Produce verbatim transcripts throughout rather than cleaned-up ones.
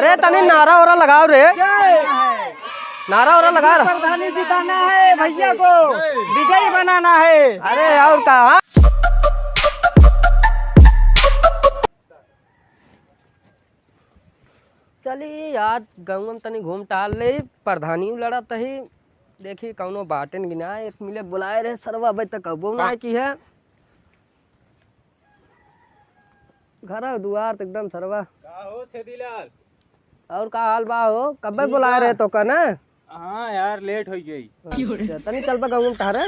अरे तनी नारा वारा लगाओ रे। नारा वारा लगा। प्रधानी जिताना है भैया को, विजयी बनाना है। अरे और का, हाँ? चली आज गाँव में तनी घूम टहल ले, प्रधानी लड़त ही, देखी कौनो बाटेन कि ना। एक मिले बुलाए रहे सरवा, अबे तक अबो ना की है। घर दुआर तो एकदम सरवा। का हो छेदीलाल? और का हाल बा हो? कब्बे ठीक बुलाए बा। रहे तो का ना? हाँ यार, लेट हो गई। अच्छा, तनी चल बा गाँव में टहरे।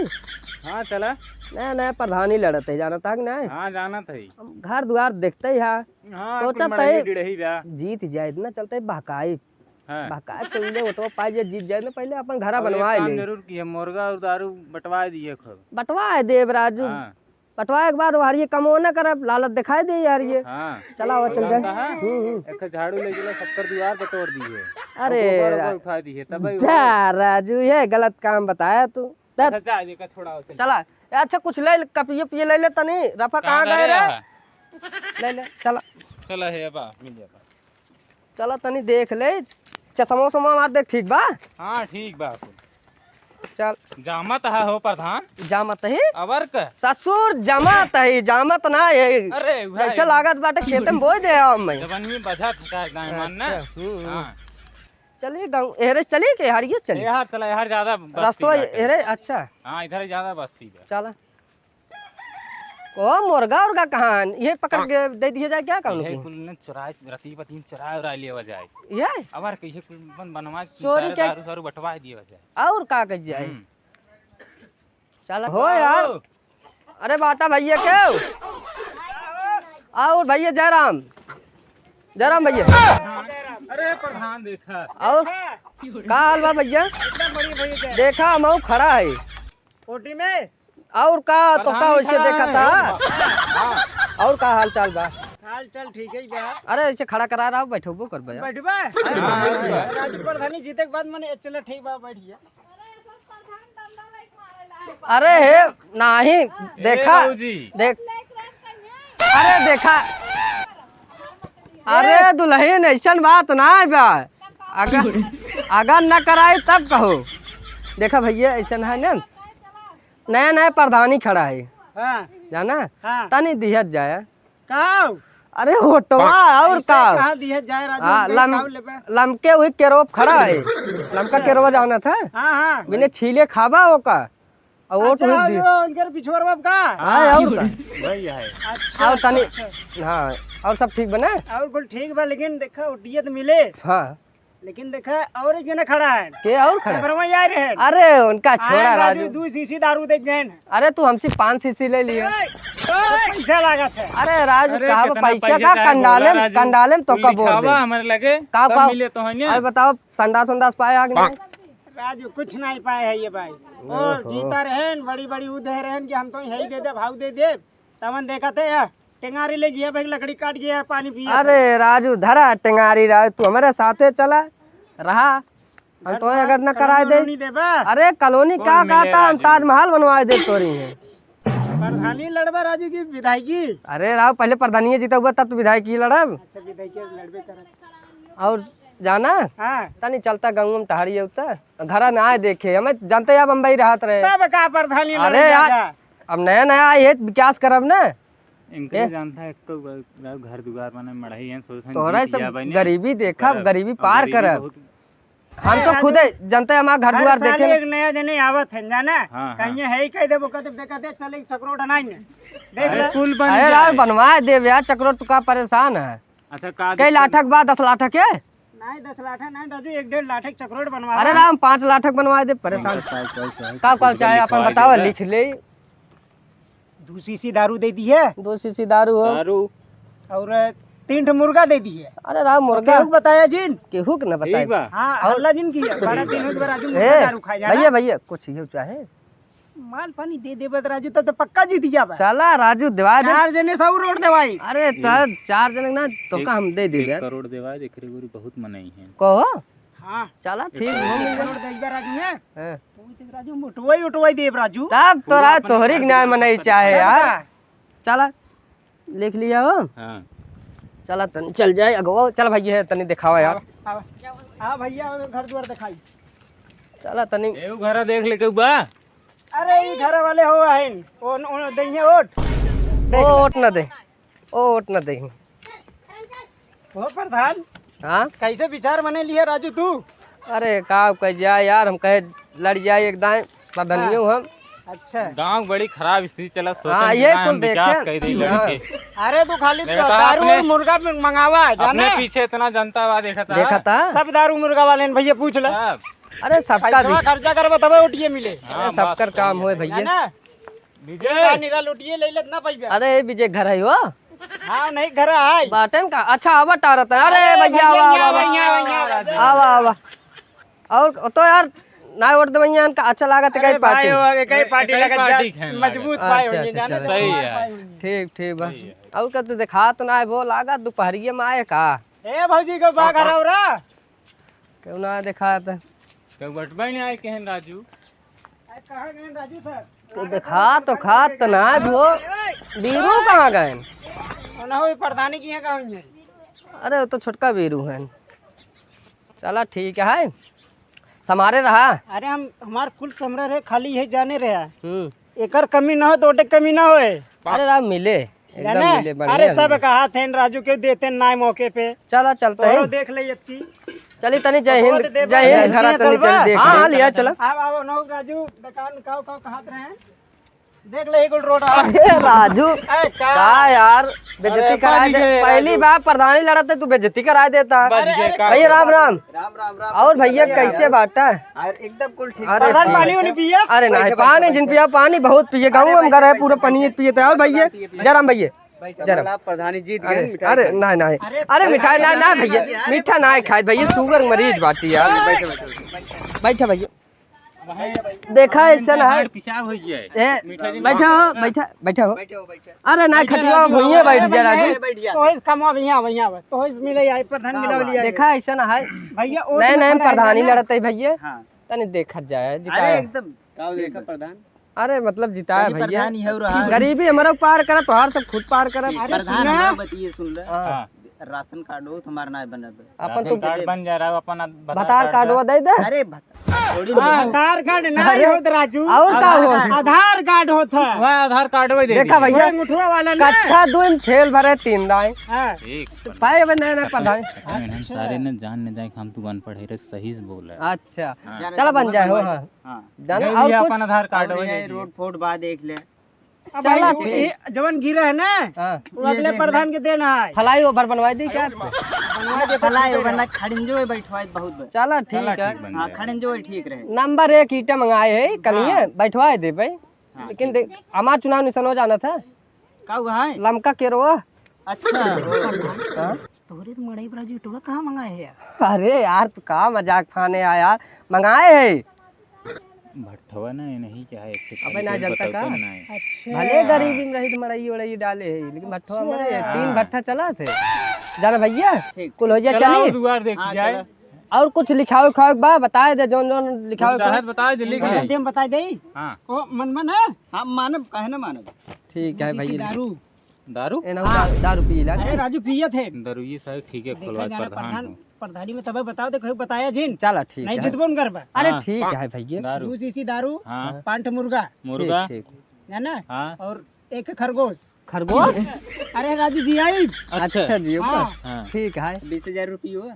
हाँ, चला। नया नया प्रधानी लड़त है, जानत है कि नहीं? हाँ, जानत है। हम घर दुआर देखते ही है। हाँ, सोचत कुल मड़ई है, डिड़ही बा। जीत जाए, इतना चलते बहकाई। हाँ। बहकाई तो उन्हें वोटवा पाए जे जीत जाए ना, पहले अपन घरा और एक बनवाए काम ले। जरूर किया, मुर्गा और दारू बंटवाए दिए खूब। बंटवाए देब राजू। हाँ। बंटवाए के बाद हरिये कमो ना करब, लालच दिखाई दे यार ये। हाँ। चला, वो चल जाए। कहा? हम्म, हम्म। एक झाड़ू ले गेला, सबकर दुआर बटोर दिए। अरे और गोबर रा-, ओबर उठा दिए, तब ही जा राजू, ये गलत काम बताया तू। अच्छा, जा, ये का छोड़ाओ, चल। चला। ए, अच्छा, कुछ ले ले, कपिये पिये ले ले तनी। रफा कहाँ कहाँ गए रे? ले ले, चला। चला, हे बा, मिल जाता। चला, तनी देख ले। चश्मा उश्मा मार देख, ठीक बा? हाँ, ठीक बा। चल। जामत है हो प्रधान। जामत ही? अवर क? ससुर, जामत ही, जामत ना है। अरे, उहे। ऐसे लागत बाटे खेते में बोए दे आओ मैं। जबन में बजा था गाय मान ना। अच्छा, हम्म, हम्म। हाँ। चलिए गाँव, एहरे चलिए के हरिये चलिए। यार चला, यार ज्यादा बस्ती रस्तवा बाटे। एहरे, अच्छा। हाँ, इधर ज्यादा बस्ती बा। चला। ओ मुर्गा उर्गा कहाँ है? ये पकड़ के दे दिए जाए क्या काम यही की? कुल ने चुराए, रती पतीन चुराए उराए लिए जाए। ये? अबर के ये कुल बन बनवा के चोरी सारे के दारू सारू बंटवा दिए जाए। और का कह जाए? हम्म। चला हो यार। अरे बाटा भैया के। और भैया जयराम, जयराम भैया। अरे प्रधान देखा। और का हाल बा भैया? एकदम बढ़िया भैया, जय। देखा हम खड़ा है। कोठी में? और का तो का प्रधान वैसे खड़ा देखा है। था? हाँ। और का हाल चाल बा? हाल चाल ठीक है बा। अरे ऐसे खड़ा करा रहा, बैठबो कर भैया। बैठबा? हाँ, हाँ, हाँ। राजू प्रधानी जीते के बाद मने चला ठीक बा, बैठ गया। अरे हे, नाही, देखा, बाबूजी। देख, अरे देखा, अरे दुल्हन, ऐसन बात ना बा, अगर, अगर न कराई तब कहो। देखा भैया, ऐसन है ना, नया नया प्रधानी खड़ा है, हाँ। जाना, हाँ। तनी दिहत जाया। काऊ? अरे होटवा, और ऐसे काऊ? कहाँ दिया जाए राजू, हाँ, उनके लम-, काऊ लेबे? लमके वही केरोप खड़ा है। लमका केरोवा जाना था? हाँ, हाँ। बिने छीले खाबा ओका। और वोट अच्छा, वोट और दिए। जो उनकर पिछुआर बाप का? हाँ, और का? वही है। अच्छा, और तनी, अच्छा, अच्छा। हाँ, और सब ठीक बना? और कुल ठीक बा, लेकिन देखा, उठिए तो मिले। हाँ। लेकिन देखा, और एक जना खड़ा है। के और खड़ा? सबरवा यार है। अरे, उनका छोड़ा, आए राजू, राजू। दू शीशी दारू दे गए हैं। अरे, तू हमसे पाँच शीशी ले लियो। पैसा लागत है। अरे, राजू, अरे, कहाँ बा कितना पैसा पैसा का? चाहे कंडाले बोला, में, राजू। कंडाले में तो तू का बोल लिखावा दे। हमारे लगे, काव, तब काव? मिले तो है ना। अरे, बताओ, संडास उंडास पाए आग नहीं? राजू, कुछ नहीं पाए है ये भाई। और ओहो। जीता रहन, बड़ी बड़ी ऊ दे रहन कि हम तो यही दे दे, भाव दे दे। तवन देखा थे, या टेंगारी ले गया, भाई लकड़ी काट गया, पानी पिया था। अरे राजू, धरा टेंगारी राजू, तू हमारे साथे चला रहा। हम घर तो अगर न कॉलोनी कराए दे। वॉलोनी देबा? अरे कॉलोनी कौन का मिले कहता, हम राजू? ताजमहल बनवाए दे तोरी है। प्रधानी लड़बा राजू की विधायकी? अरे राव, पहले प्रधानी जीता हुआ तब तो विधायकी लड़ब। अच्छा, विधायकी लड़बे करब। और जाना? हाँ। तनी चलता गाँव में टहरी होता। घरा ना आए देखे, हमें जानते हैं, बम्बई रहत रहे। तब का प्रधानी अरे लड़े यार, ज्यादा? अब नया नया आए है, विकास करब ना। इनके ए? जानता है, एक तो ग-, ग-, घर दुआर बने, मड़ही है, सोचत हैं तोहरा जीत सब गया बने। गरीबी देखा, करब। गरीबी अब पार गरीबी करब। बहुत हम तो अरे खुदे राजू, जनते हमार घर हर दुआर साल देखे। एक नया जने आवत है, जाना? हाँ, हाँ। कहीं है ही कह देबो, कहते, कहते, "चल, एक चकरोट हनाई ने।" देख अरे ले। कुल बन अरे जाए। राम, बनवा देब यार, चकरोट, तू का परेशान है? अच्छा, का कई दिक्कत? लाठक बा, दस लाठक है? नहीं, दस लाठक नहीं, राजू, एक डेढ़ लाठक चकरोट बनवा अरे ले। राम, पाँच लाठक बनवा दे, परेशान। का, का चाहे, अपन बतावा, लिख ले। दो शीशी दारू दे दी है। दो शीशी दारू हो। दारू। और तीन ठो मुर्गा दे दी है। अरे राम, मुर्गा। केहू बताया जिन? केहू के ना बताया। ठीक बा। हाँ, और हल्ला जिन की है। बड़ा दिन हो गया राजू, मुर्गा ए, दारू खाए जाना। भैया, भैया, कुछ ये चाहे? माल पानी दे देबे तो राजू, तब तो पक्का जीत जाबे। चला राजू, दिवा दे। चार जने सौ रोड देवाई। अरे, तो एक, चार जने ना, तो एक, का हम दे देबे एक यार। करोड़ देवाई, एकरे गुरु बहुत मनई है। कहो? हाँ। चला, ठीक, एक हो करोड़ मिल जाए। करोड़ दे देबे राजू ने। हाँ। पूछ राजू, मोटवाई उठवाई देब राजू। तब तोरा पूरा अपने तोहरी घर के न्याय दुआर मनई सब चाहे तैयार यार। बा। चला, लिख लिया हो। हाँ। चला तनी चल जाए अगवा, चल भैया तनी देखावा यार। आवा, आवा। हाँ भैया, घर दुआर देखाई। चला तनी। एगो घर देख ले के बा। अरे ई घर वाले हो आइन, ओ, ओ दइहे ओट। देख ओ ले। ओट न दे, ओ ओट न दे। ओ प्रधान, हाँ? कैसे विचार बने लिए राजू तू? अरे का कह जाए यार, हम कहे लड़ जाए एक दाएं, प्रधानियों हाँ। हम। अच्छा। गाँव बड़ी खराब स्थिति चला, सोचन हाँ, कि ये ना कुल हम विकास देखे। कर दे हाँ। लड़के। अरे तू खाली देखा था दारू आपने? और मुर्गा में मंगावा है, अपने जाने? पीछे इतना जनता बा, देखा था? देखा था? सब दारू मुर्गा वाले हैं भैया, पूछ ले। सब। अरे सबका पैसवा भी। खर्चा करबा तबे ओटिए मिले। हाँ, अरे सबकर बात काम सही होए है। भैया। है ना? विजय। का निरा लोटिए ले लेत ना पैबा। अरे विजय घर है हो? हाँ, नहीं घर है। बाटन का? अच्छा, आवा टारत है। अरे अरे भैया, भैया, आवा, यहाँ आवा, आवा। यहाँ, यहाँ, यहाँ, आवा, आवा। और तो यार, ना वोट देवैया इनका अच्छा लागत है, अरे कई पार्टी। भाई, वो एक ही पार्टी एक ही लगा, पार्टी जा-, है ना। मजबूत अच्छा, पाए होइए, अच्छा, जाने चलो। दो। सही है। ठीक, ठीक बा। सही है। और का तो देखा तो ना है, वो लागा दोपहरिया में आए का? ए भौजी को बा घर और केहू ना देखात। केहू बटबे नहीं आए केहन राजू। अरे कहाँ गए राजू सर? तो देखा तो खात तो ना है वो। बीरू कहाँ गए? ना हो, प्रधानी की यहाँ का होइए। अरे वो तो छोटका बीरू है। चला ठीक है, समारे रहा। अरे हम, हमार कुल समरा रहे, खाली यही जाने रहे। हम्म। एकर कमी ना हो तो ओटे कमी ना होए। अरे राम मिले, एकदम जाने? मिले, बढ़िया अरे सब मिले। कहा थे राजू के देते ना मौके पे। चला चलते तोहरो हैं। देख ले इतनी। चली तनी जय तो हिंद, दे दे जय हिंद, जय घरा हिंद तनी चलबा? चली देख हाँ, ले। हाँ, लिया चला। आओ, आओ, नौ राजू, दुकान काव, काव कहात रहे हैं? देख ले, ये कुल रोड आ। अरे राजू, ए, का? का यार, बेइज्जती अरे, कराए बच दे। गए पहली राजू। बार प्रधानी लड़त है, तू बेइज्जती कराए देता। बच गए, अरे, का भैया, करूं? राम, राम। राम, राम, राम। और भैया, भैया, कैसे राम। बाटा? अरे, एकदम कुल ठीक। अरे, प्रधान, ठीक। पानी उनी पिया? अरे, नहीं, बैठे, पानी बैठे, जिन बैठे। पिया, पानी बहुत पिए, गाँव अरे, में बैठे, घर है, बैठे, पूरा बैठे, पानी बैठे, पिए, पिए, और भैया, बैठे, बैठे, जरा भैया। बैठे, जरा। प्रधानी जीत गए, अरे, मिठाई अरे, खाए। नहीं, नहीं। अरे, अरे, मिठाई ना, ना, भैया, भैया। मीठा ना खाए, भैया, शुगर मरीज बाटी यार। बैठे, बैठे, बैठे। बैठे, भैया। देखा, ऐसा ना है। हमार पेशाब हो गया है। ए, मीठा जी बैठा हो, हाँ। बैठा, बैठा हो। बैठे हो, बैठे। अरे ना, बैठे खटिया हो, भुइये बैठ जा, राजू। बैठ जा। तो इस कमवा भैया, भैया, तो इस मिले आई, प्रधान हाँ, मिला वाह। लिया। देखा, ऐसा ना है। भैया, ओट नए, में नए खड़ा है प्रधानी ना। लड़त है भैया। हाँ। तनी देखत जाए, जिताए। अरे एकदम। का देखा प्रधान? अरे मतलब जिताए कहीं भैया। प्रधान ही है रहा। गरीबी हमारा पार करत, तोहार सब खुद पार करत। अरे प्रधान सुना। हमारा बतिए सुन ले। हाँ। हाँ। राशन कार्ड हो तुम्हारा ना बनब। अपन राशन तो कार्ड बन जा रहा है, अपन आधार भतार कार्ड कार्ड का। वो दे दे। अरे भत-, थोड़ी हाँ। ना। आधार कार्ड ना अरे, होत राजू। और का आधार हो? कार्ड। आधार कार्ड होत है। वह आधार कार्ड वही दे देखा दीजिए। भैया, वही मुठुआ वाला ना। कक्षा दो में फेल भरे तीन दाए। हाँ। ठीक। पाए अब नए नए पढ़ाए। अच्छा। सारे ने जान न जाए कि हम तू अनपढ़ है रे, सही से बोल रहे। अच्छा। हाँ। चला बन जाए हो, हाँ। हाँ। जाना ले और लिया कुछ? अपन आधार कार्ड और वही ये दे दिए। रोड फोट बा देख ले। अब चला भाई, ठीक। ये जवन गिरा है ना, हाँ। वो ये अगले देख ले। प्रधान के देना है। फ्लाईओवर बनवाई दी क्या? बनवा दे, फ्लाईओवर ना, खड़ंजो है, बैठवाए बहुत बड़। चला ठीक चला है। ठीक बन हाँ, जाएगा। खड़ंजो है, ठीक रहे। नंबर एक ईटा मंगाए है, कनिए हाँ। बैठवाए दे भाई। हाँ, लेकिन ठीक। देख, हमार चुनाव निशान हो जाना था। का हुआ है? लमका केरवा। अच्छा। हाँ? तोहरे तो मड़ई पर आज यूट्यूब कहाँ मंगाए है यार? अरे यार, तू का मजाक फाने आ यार? मंगाए है। भट्ठवा ना, ये नहीं क्या है, एक ठे अबे ना खाली जनता बताओ का? तो ना है। अच्छा। भले गरीबी में रही तो मड़ई उड़ई डाले है, लेकिन भट्ठवा अच्छा। मरे है, तीन भट्ठा चला थे। जाना भैया, ठीक। कुल हो जाए, चला चली? और दुआर देख हाँ, जाए। चला। और कुछ लिखावे उखावे के बा, बताए दे, जौन जौन लिखावे कुछ चाहत उखावे। बताए दे, लिख हाँ। ले। सत्यम बताए दे। हाँ। ओ, मन मन है? हाँ, मानब, काहे ना मानब? ठीक है यूसीसी भैया। दारू। दारू? ए ना, हाँ। दा-, दारू पी ला। अरे राजू पियत है। दारू ये सारे ठीक है, देखा खोलवा जाना प्रधान प्रधान, हो। प्रधानी में तबे बताओ, देखो बताया जिन। चला ठीक नहीं है। जितबो न करबा। अरे हाँ। ठीक है भैया। दारू। दो शीशी दारू, हाँ। पांच मुर्गा। मुर्गा। ठीक, ठीक। है ना? हाँ। और एक खरगोश। खरगोश? अरे राजू जी आई। अच्छा। अच्छा जी, ऊपर। हाँ। हाँ। ठीक है। बीस हजार रुपये हुआ।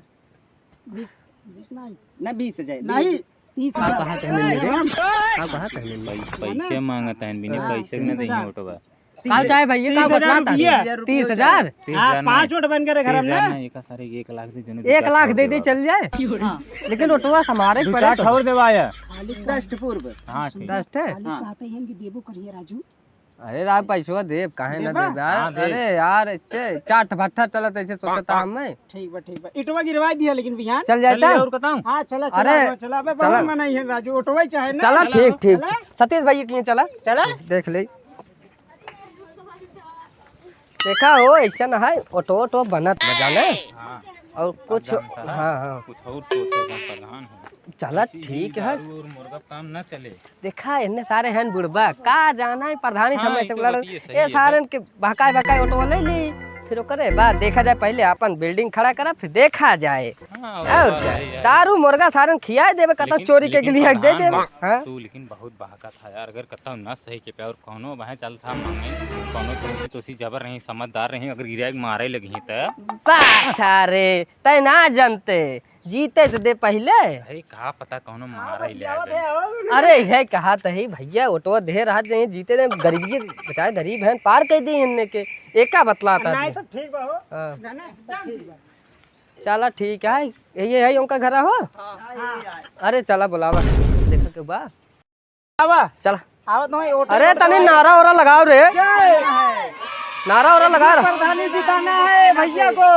बीस, बीस नहीं। ना, बीस हजार। नहीं, तीस हजार। आप कहाँ कहने मेरे? आप कहाँ कहने मेरे? पै-, पैसे मांगत हैं, बिना हाँ। पैसे के ना देंगे वोटवा। का चाहे भैया, का तीस हजार बतलाता? रुपया। तीस हजार? तीस हजार हाँ, ना। पाँच वोट बन गए घर तीस हजार में। ना, एक सारे एक लाख दे, जने एक लाख दे दे, चल जाए। हाँ। लेकिन वोटवा समारे के दो पड़े चार तो। ठौर देवाया। खाली दस ठो पूर्व। हाँ, ठीक। दस ठे? खाली हाँ। कहते हैं कि देबो करिए राजू। अरे राम, पैसवा देब, काहे ना देबा? देब यार? हाँ, देब। अरे यार, इससे चाट भट्ठा चलत, ऐसे सोचता हम मैं। ठीक बा, ठीक बा। इटवा गिरवा दिया लेकिन बिहान। चल जाता? चलिए, और बताऊं? हाँ, चला, चला, अरे, चला, चला। अबे चला। बहुत मना है राजू, ओटवा ही चाहे ना। चला, चला। ठीक, ठीक। चला। सतीश भैया के यहाँ चला। चला। देख ले। देखा हो, ऐसा ना है, ओटो, ओटो बनत बा जाने। हाँ। और कुछ, अब जानता है, हाँ, हाँ। कुछ और सोच है, प्रधान हो। चला, ऐसी ठीक ही है। दारू और मुर्गा काम ना चले। देखा, इन्ने सारे हैं बुढ़बा, का जाना है प्रधानी हाँ, ठमे ये से तो लड़-, बतिये सही ये है। सारन के बहकाए बहकाए ओटो ले ली। फिर ओकरे बाद देखा जाए, पहिले आपन building खड़ा करा, फिर देखा जाए। हाँ, वो और बात क्या? है यार। दारू मुर्गा सारन खियाए देबे, कतौ लेकिन, चोरी के लेकिन लिए दे प्रधान, देबे। हाँ? तू लेकिन बहुत बहकत है यार, अगर कतौ न सही के पे और कौनो वहाँ चल था मांगे, कौनो तुमसे तो उसी जबर नहीं, समझदार नहीं, अगर गिरा के मारे लगी त। बस सारे, तै ना जानते, जीते तो दे पहिले। अरे का पता कौनो मारा ही ले आ जाए। अरे यह कहा तही भैया, ओटवा दे रहा जे जीते दे, गरीबी बचाए, गरीब हैं, पार कर दी इनने के। एका बतलाता नहीं आदमी। तो ठीक बा हो। हाँ। ना, ना, एकदम ठीक बा। चला ठीक है, ये है उनका घर हो? हाँ। अरे चला बुलावा, देखा के बा। आवा। चला। आवत नहीं, ओटो अरे, पर तनी तो नारा ओरा लगाओ रे। जय। नारा ओरा लगा रे। प्रधानी जिताना है भैया को,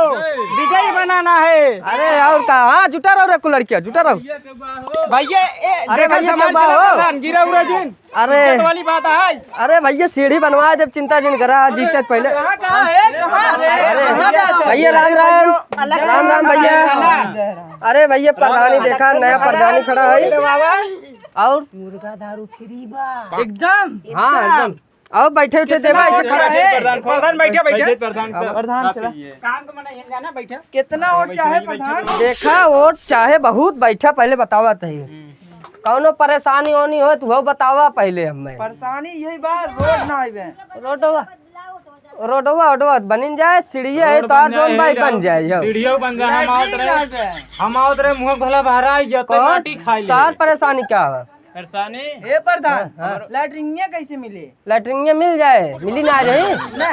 विजयी बनाना है। अरे, और का? हाँ, जुटा रहो रे, कुल लड़किया, जुटा रहो। भैया, ए, अरे, देखा भैया, सामान क्या बा चला हो? प्रधान, गिरा उरा जिन। अरे। इज्जत वाली बात है। अरे, भैया, सीढ़ी बनवा दे, चिंता जिन करा, जीते पहले। कहाँ, कहाँ है? कहाँ है? अरे, कहाँ जाते हो? भैया, राम, राम। अलग राम, राम, अलग भैया। अलग। अरे, भैया, प्रधानी देखा, नया प्रधानी खड़ा है। बाबा। और? मुर्गा दारू फ्री बा। एकदम। हाँ, एकदम। एकदम। आओ, बैठे उठे देबा, ऐसे खड़ा। प्रधान, प्रधान, बैठे, बैठे। प्रधान, प्रधान, प्रधान, चला। काम तो मना, यहाँ जाना, बैठे। कितना वोट चाहे, प्रधान? देखा, वोट चाहे बहुत, बैठा, पहले बतावा तही। हम्म। कौनो परेशानी ओनी हो, तो वो बतावा पहले हमें। परेशानी यही बा, रोड ना आवे। रोडवा, रोडवा, ओडवा बनिन जाए, सीढ़िया है, रोड तोहार बन जाए, जौन भाई यही बन जाए, जाओ। सीढ़िया बन जाए, हम आवत रहे, हम आवत रहे, मुँह भला बहरा आई गया, तो कौन? माटी खाई ले। तोहार परेशानी क्या है? परेशानी? हे प्रधान, हाँ, हाँ। लैट्रिनिया कैसे मिले? लैट्रिनिया मिल जाए, मिली ना रही? ना।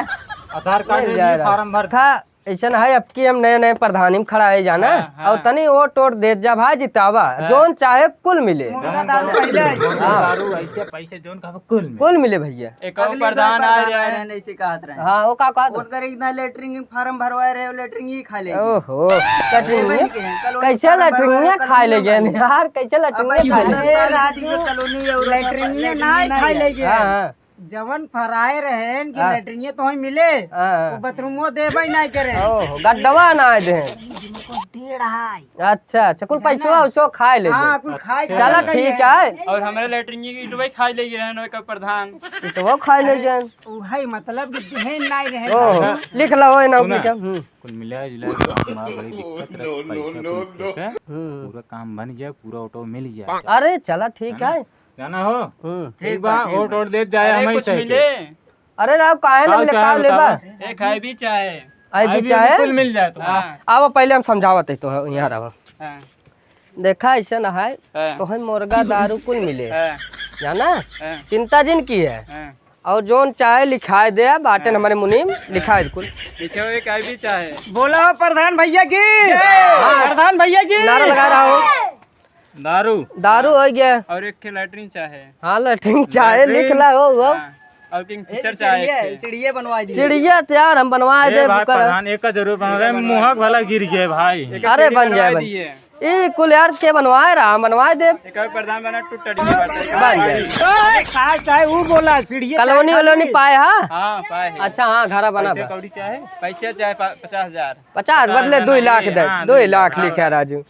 आधार कार्ड मिल ले जाए लिए, फार्म भर। था, ऐसा ना है, अब की हम नए नए प्रधानी में खड़ा है जाना, हाँ, हाँ। और तनी वोट वोट देत जा भाई, जितावा, हाँ। जौन चाहे कुल मिले। मुर्गा दारू पहले। हाँ। दारू ऐसे पैसे जौन कहा कुल मिले। कुल मिले भैया। एक और अगली बार प्रधान आ प्रधान रहे आए हैं। रहे, ऐसे कहत रहे। हाँ, वो का कहत? फोन करे, इतना लैट्रिन फार्म भरवाए रहे हो, लैट्रिन ही खा ले। ओहो, अरे लैट्रिन भाई, के हैं, कॉलोनी कैसे फार्म लैट्रिन भरवाए रहे, खा ले कॉलोनी गए में। यार, कैसे अब लैट्रिन भाई, खा ले? दस साल की कॉलोनी है, और लैट्रिन ना खा ले गए। हाँ, हाँ। जवन फराए रहे कि हाँ। लैट्रिन तो ही मिले, हाँ, हाँ। वो बाथरूमो देबे ना करे। ओहो, गड्ढवा ना आए दे। डेढ़ है। अच्छा, अच्छा, कुल पैसवा उसो खाए ले हाँ, गए। कुल खाए चला, खाए ठीक है। और हमारे लैट्रिन की इटवे खाए ले गए हैं, नौका प्रधान। इटवा खाए ले गए। उहै मतलब कि देहे नाई रहे। ओहो, लिख लो, ओए ना, सुना। लिख, हम्म। कुल मिला जुला के काम बा, बड़ी दिक्कत रहे, पैसा कुल ठीक है। हम्म। पूरा काम बन गया, पूरा ऑटो मिल गया। अरे, चला, ठीक है। जाना हो? हम्म। ठीक बा, ठीक बा। ऑटो देत जाए, अरे, हम ही कुछ सही मिले। के। अरे, राव, काहे ना का मिले, चाहे का लेबा? बतावा? एक है भी चाहे। आई भी आई भी चाहे? बिल्कुल मिल जाए तो। हाँ। आवा, पहले हम समझावत है तो, यहाँ रहो। हाँ। देखा, ऐसा ना है, हाँ। तो है मुर्गा दारू कुल मिले। हाँ। जाना? हाँ। चिंता जिन की है। हाँ। और जौन चाहे लिखाए दे, बाटेन हाँ। हमारे मुनीम, हाँ। लिखाए दे कुल। लिखे हुए का भी चाहे। बोला हो प्रधान भैया की। जय। हाँ। प्रधान भैया की। नारा लगा रहा हो। दारू। दारू हो गया। और एक ठे लैट्रिन चाहे। हाँ, लैट्रिन चाहे, लैट्रिन। लिख ला हो, हो। हाँ। और किंगफिशर ए, चाहे सीढ़िया, एक ठे। सीढ़िया बनवा दी। सीढ़िया तो यार हम बनवा ए दे, भाई, बुकर। प्रधान, एक का जरूर बनवा दे, मुहक वाला गिर गया भाई। एक अरे सीढ़ी बन जाए, बनवा बन। दिए। ई कुल यार के बनवाए रहा, हम बनवाए देब। एक और प्रधान बना, टूट टट गई बात है। बन जाए। अरे, का चाहे वो बोला, सीढ़िया कॉलोनी चाहे वलोनी खाली। पाए, हाँ? हाँ, पाए है। अच्छा, हाँ, घरा बना पैसे बा। कौड़ी चाहे? पैसे चाहे पा-, पचास हजार। पचास बदले हाँ, दो लाख हाँ, दे, हाँ, दो दो लाख लाख। लिखे राजू।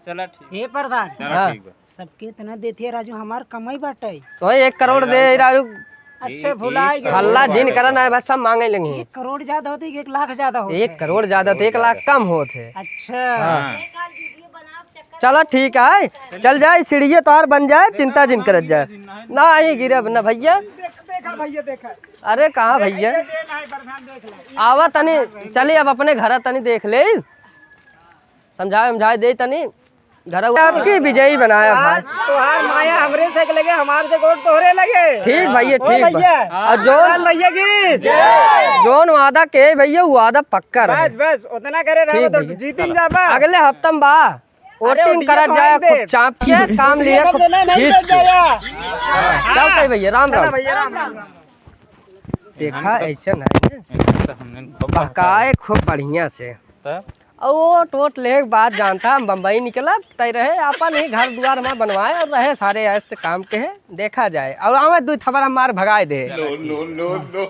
चला ठीक। हे प्रधान, चला हाँ। ठीक बा। सबके इतना देते राजू, हमार कमाई बाटे। तो एक करोड़ दे राजू। अच्छा, एक, भुला एक गया। हल्ला जिन करा ना, बस सब मांगे लगी। एक करोड़ ज्यादा होते कि एक लाख ज्यादा होते? एक करोड़ ज्यादा होते, एक लाख कम होते। अच्छा। हाँ। चला ठीक है, चल जाए, सीढ़िया तोहार बन जाए, चिंता जिन करत जाए। ना ही गिरब ना भैया। देखा भैया, देखा। अरे कहाँ भैया? ये, ये ना है, प्रधान देख ले। आवा तनी, चली अब अपने घर तनी देख ले, समझाए, समझाए दे तनी। घर आपकी विजयी बनाया भाई। तोहार माया हमरे से लगे, हमार से गोड़ तोहरे लगे। ठीक भैया, ओ ठीक बा। भैया। और जोन प्रधान भैया की। जोन वादा के भैया, वो वादा पक्का रहे। बस, बस, उतना करे रहे ठीक तो भैया। जीतिन जाबा। अगले हफ्ता में बा, अरे, वोटिंग ओटिया करा तो जाए, आइन दे। खूब चाप के काम लिए, ओटिया खूब देना नहीं खींच तो के। जाया। चल कही भैया, राम चला राम। भैया, राम राम। देखा, ऐसा नहीं है। इनका तो हमने खूब बहकाए खूब बढ़िया से। तब? और वोट वोट ले के बाद जानता, हम बम्बई निकला, तय रहे, अपन ही घर दुआर हमार बनवाए और रहे, सारे ऐसे काम के है, देखा जाए। और आवे दो थपड़ा मार भगाए दे। No, no, no, no।